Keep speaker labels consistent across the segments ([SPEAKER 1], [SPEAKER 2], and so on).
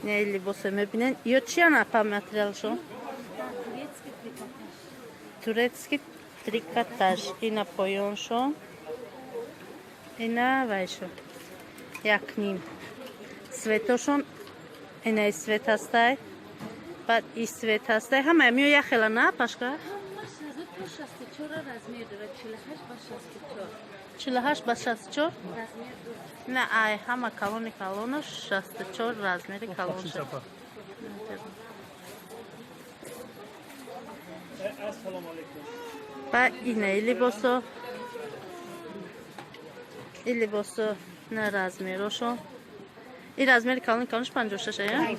[SPEAKER 1] Не либосо мебинен. Ё чиян, апа, материалшон?
[SPEAKER 2] Турецкий трикотаж.
[SPEAKER 1] Турецкий трикотаж. Ина поёншон. Ина вайшо. Як ним. Цветошон ина и цвет ҳастай. Баъд и цвет ҳастай. Ҳама миё як хела на, пашка?
[SPEAKER 2] Ҳамаш то 64 размер дорад, 48 ба 64.
[SPEAKER 1] 48 ба 64?
[SPEAKER 2] Размер дорад.
[SPEAKER 1] На, ай ҳама калони калона 64 размери калонша. Ба инаи либосо. И либосо на размерошон. И размери калони калонш 56 я?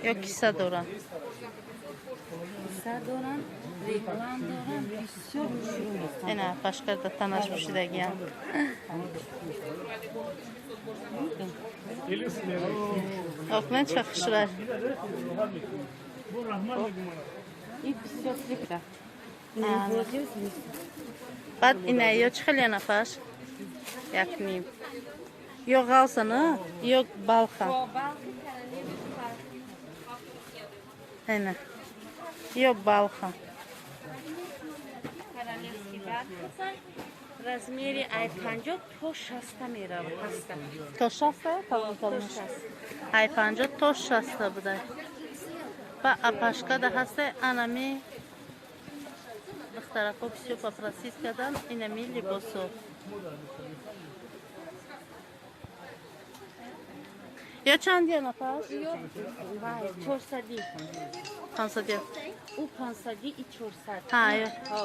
[SPEAKER 1] Ё киса доранд?
[SPEAKER 2] Киса доранд, реглан доранд, бисёр хушрӯ ҳастанд.
[SPEAKER 1] Ина пашка да танаш пӯшидагиам. Окмен ча хушрӯ.
[SPEAKER 2] И бисёр трикота.
[SPEAKER 1] Баъд ина ё чӣ хеле нафаш? Як ним. Ё ғалса на? Ё балха. Ина. Ё балха.
[SPEAKER 2] Королевский бархат размери ай 50 то 60 меравад ҳаста.
[SPEAKER 1] То 60 калон
[SPEAKER 2] То
[SPEAKER 1] калон.
[SPEAKER 2] 60.
[SPEAKER 1] Ай 50 то 60 будай. Ба апашкада ҳастай анами духтарако бисёр попросить кардан инами либосо. Ё чанд я нафаш?
[SPEAKER 2] Ё вай 400.
[SPEAKER 1] 500.
[SPEAKER 2] Ӯ 500 и 400.
[SPEAKER 1] Ҳа, ё.
[SPEAKER 2] Ҳо.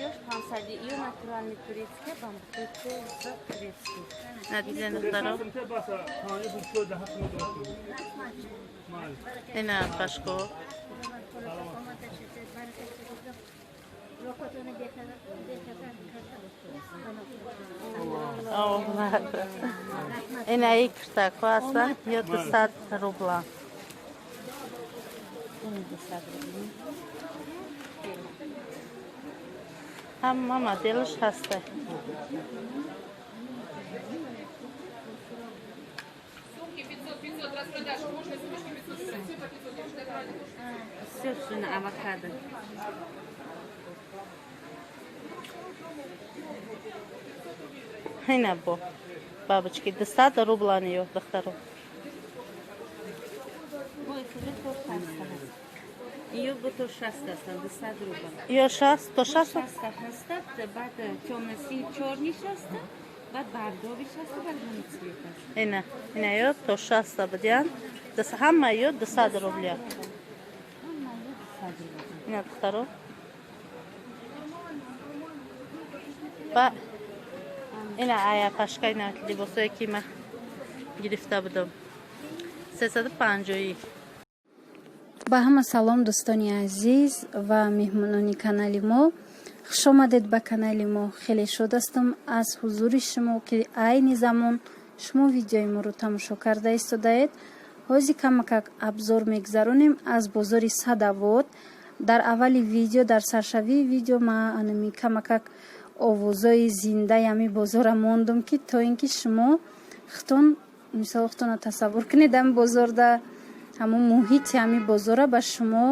[SPEAKER 2] Ёш 500, ё натуральный турецкий, бамбуковый тоже турецкий.
[SPEAKER 1] На диден, духтаро. Ина пашко. Ина и киртако ҳастанд ё 200 рубла.
[SPEAKER 2] Ин 200 рубли.
[SPEAKER 1] Ҳама моделш ҳастай.
[SPEAKER 3] Сумки 500, 500, распродажа. Можно сумочки 500 брать. Все по 500, девушка, брали.
[SPEAKER 2] Бисёр шуна авокадо.
[SPEAKER 1] Ина бо бабочки 200 рублан ё, духтаро.
[SPEAKER 2] Бо исили то 60 ҳаст. Ё бо то 60 ҳастанд, 200 рубл.
[SPEAKER 1] Ё 60 то 60?
[SPEAKER 2] 60 ҳастад, баъд тёмно-синий чёрныйш ҳаста, баъд бордовыйш ҳаста, баъд ҳамин цвет аст.
[SPEAKER 1] Ина, ина ё то 60 будиян. Ҳама ё 200 рубля.
[SPEAKER 2] Ҳама ё 200 рубл.
[SPEAKER 1] Ина, духтаро. Ба ина ая пашка ина либосое ки ма гирифта будам. 350.
[SPEAKER 4] Ба ҳама салом, дӯстони азиз ва меҳмонони канали мо. Хушомадед ба канали мо. Хеле шод ҳастам аз ҳузури шумо, ки айни замон шумо видеои моро тамошо карда истодаед. Ҳозир камакак обзор мегузаронем аз бозори Садовод. Дар аввали видео, дар саршавии видео ма анами камакак овозои зиндаи ҳами бозора мондум, ки то ин ки шумо худтон мисол худтона тасаввур кунед, ҳами бозорда ҳамон муҳити ҳами бозора ба шумо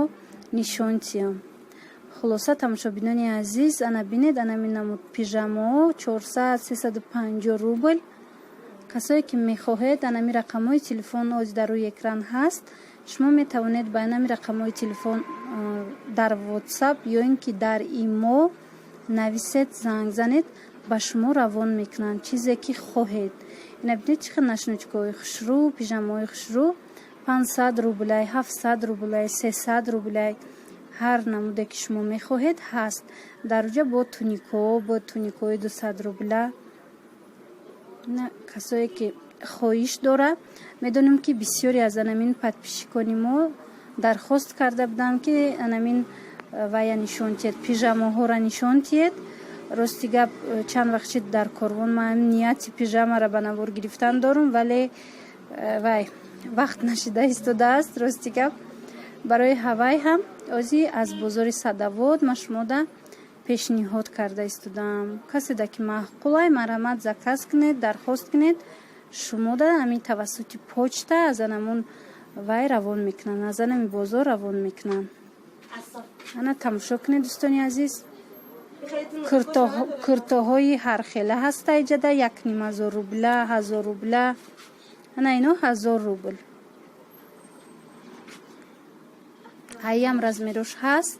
[SPEAKER 4] нишон диҳам. Хулоса, тамошобинони азиз, ана бинед, анами намуд пижамао 400, 350 рубл. Касое ки мехоҳед, анами рақамҳои телефон оз дар рӯи экран ҳаст, шумо метавонед ба анами рақамҳои телефон дар WhatsApp ё ин ки дар имо нависед, занг занед, ба шумо равон мекунанд чизе ки хоҳед. Ина бинед, чӣ хел ночничкои хушрӯ, пижамаҳои хушрӯ, 500 рублай, 700 рублай, 300 рублай, ҳар намуде ки шумо мехоҳед ҳаст. Дар уҷа бо туникҳо, бо туникҳои 200 рубла. На, касое ки хоҳиш дора, медонем ки бисёре аз анамин подписчикони мо дархост карда буданд, ки анамин вая нишон диҳед, пижамаҳоро нишон диҳед. Рости гап, чанд вақт шид дар корвон ман нияти пижамаро ба навор гирифтан дорум, вале вай вақт нашида истодааст. Рости гап, барои ҳавай ҳам ози аз бозори Садовод ма шумода Пешниҳод карда истодам. Каседа ки маъқулай, марҳамат, заказ кунед, дархост кунед. Шумода ҳамин тавассути почта аз анамун вай равон мекунанд, аз анами бозор равон мекунанд. Ана, тамошо кунед, дӯстони азиз, куртоҳои ҳархела ҳаста иҷада, 1500 рубля, 1000 рубля. Ана, ино 1000 рубл. Ҳайям размерош ҳаст.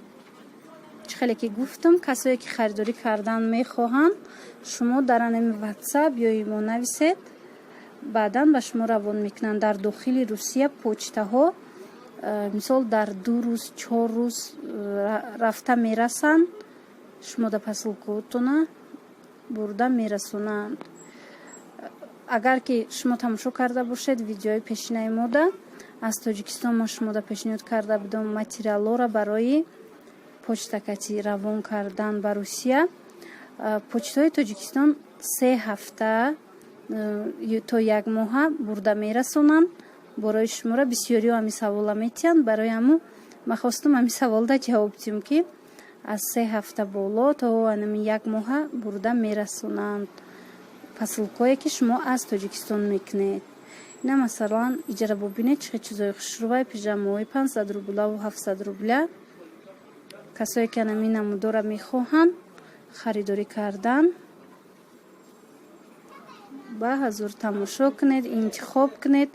[SPEAKER 4] Чӣ хеле ки гуфтам, касое ки харидорӣ кардан мехоҳанд, шумо дар анами Ватсап ё имо нависед, баъдан ба шумо равон мекунанд. Дар дохили Русия почтаҳо мисол дар 2 рӯз, 4 рӯз рафта мерасанд, шумо да посылкаотона бурда мерасонанд. Агар ки шумо тамошо карда бошед видеои пешинаи мода, аз Тоҷикистон мо шумода пешниҳод карда будем материалҳоро барои почтакати равон кардан ба Русия. Почтаҳои Тоҷикистон 3 ҳафта то як моҳа бурда мерасонанд барои шуморо. Бисёриҳо ҳамин савола метиҳанд, барои ҳамун ман хостум ҳамин саволда ҷавоб диҳем, ки аз 3 ҳафта боло то анами як моҳа бурда мерасонанд посылкое, ки шумо аз Тоҷикистон мекунед. Ина, масалан, иҷара бубинед, чӣ чизои хушрӯвай: пижамаҳои 500 рублаву 700 рубля. Касое ки анами намудора мехоҳанд харидорӣ кардан, ба ҳазур тамошо кунед, интихоб кунед.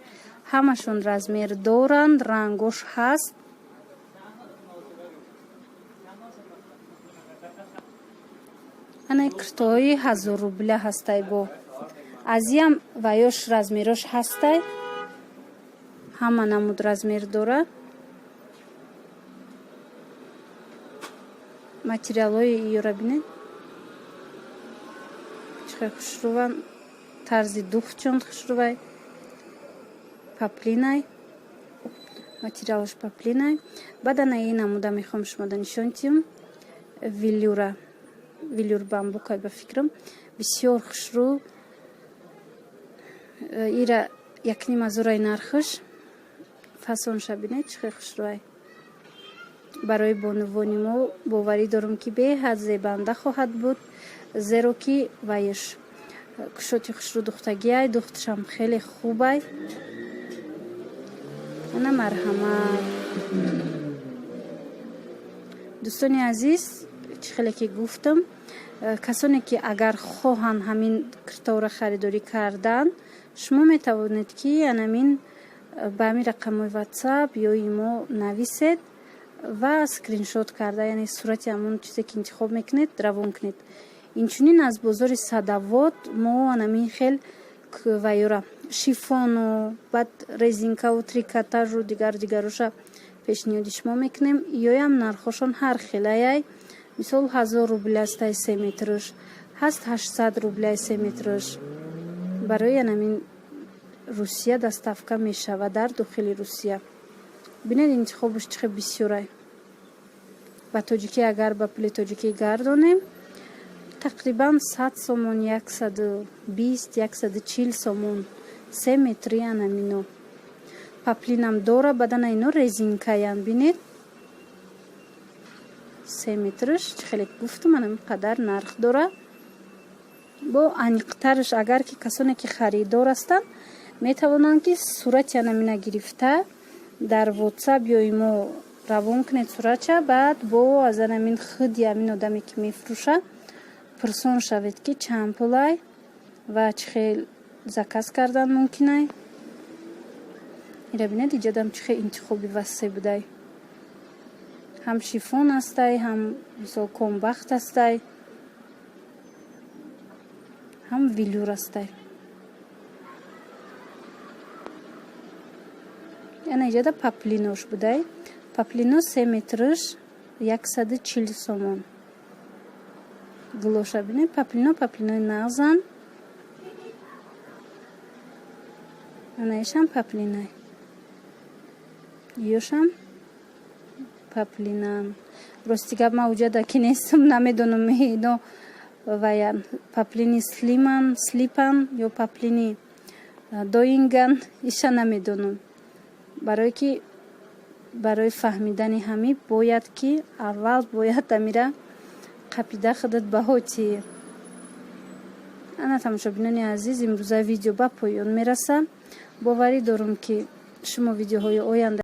[SPEAKER 4] Ҳамашон размер доранд, рангош ҳаст. Ана, куртоҳои 1000 рубля ҳастай, бо азиям ваёш размерош ҳастай, ҳама намуд размер дорад. Материалҳои иёра бинед, чӣ хел хушрӯванд, тарзи духтчон хушрӯвай. Поплинай, материалаш поплинай. Баъд ана ин намуда мехоҳам шумода нишон диҳам, велюра, велюр бамбукай, ба фикрам, бисёр хушрӯ. Ира 1500-ай нархаш. Фасонша бинед, чӣ хел хушрӯай. Барои бонувони мо боварӣ дорам, ки беҳад зебанда хоҳад буд, зеро ки вайш кушоти хушрӯ духтагиай, духташам хеле хубай. Ана, марҳамат, дӯстони азиз. Чӣ хеле ки гуфтам, касоне ки агар хоҳанд ҳамин кирторо харидорӣ кардан, шумо метавонед, ки анамин ба ҳамин рақамҳои Ватсап ё имо нависед ва скриншот карда, яъне сурати ҳамон чизе ки интихоб мекунед, равон кунед. Инчунин аз бозори Садовод мо анамин хел вайёра, шифону, баъд резинкаву трикотажу дигар дигароша пешниҳоди шумо мекунем. Ёям нархошон ҳар хелаяй. Мисол, 1000 рубл астай 3 метрш, ҳаст 800 рубляй 3 метрш. Барои анамин Русия доставка мешавад, дар дохили Русия. Бинед, интихобаш чӣ хел бисёрай. Ба тоҷикӣ, агар ба пули тоҷикӣ гардонем, тақрибан 100 сомон, 120, 140 сомон 3 метри анамино. Поплинам дора, бадана ино резинкаян. Бинед, 3 метрш, чӣ хеле гуфтам, анами қадар нарх дора. Бо аниқтараш, агар ки касоне ки харидор ҳастанд, метавонанд, ки сурати анамина гирифта, дар Ватсап ё имо равон кунед суратча. Баъд бо аз анамин худи ҳамин одаме, ки мефурӯша, пурсон шавед, ки чанд пулай ва чӣ хел заказ кардан мумкинай. Ира бинед, иҷодам чӣ хел интихоби васеъ будай: ҳам шифон ҳастай, ҳам мисол комбахт ҳастай, ҳам велюр ҳастай. Ана, иҷода поплинош будай. Поплино 3 метрш 140 сомон. Гулоша бинед, поплино, поплинои нағзан. Анаишам поплинай, ёшам поплинан. Рости гап, ман уҷада ки нестам, намедонам, ино ваян поплини слиман, слипан ё поплини доинган, иша намедонам. Барое ки барои фаҳмидани ҳамӣ бояд ки аввал бояд амира Қапида худат баҳоти. Ана, тамошобинони азиз, имрӯза видео ба поён мераса. Боварӣ дорум, ки шумо видеоҳои оянда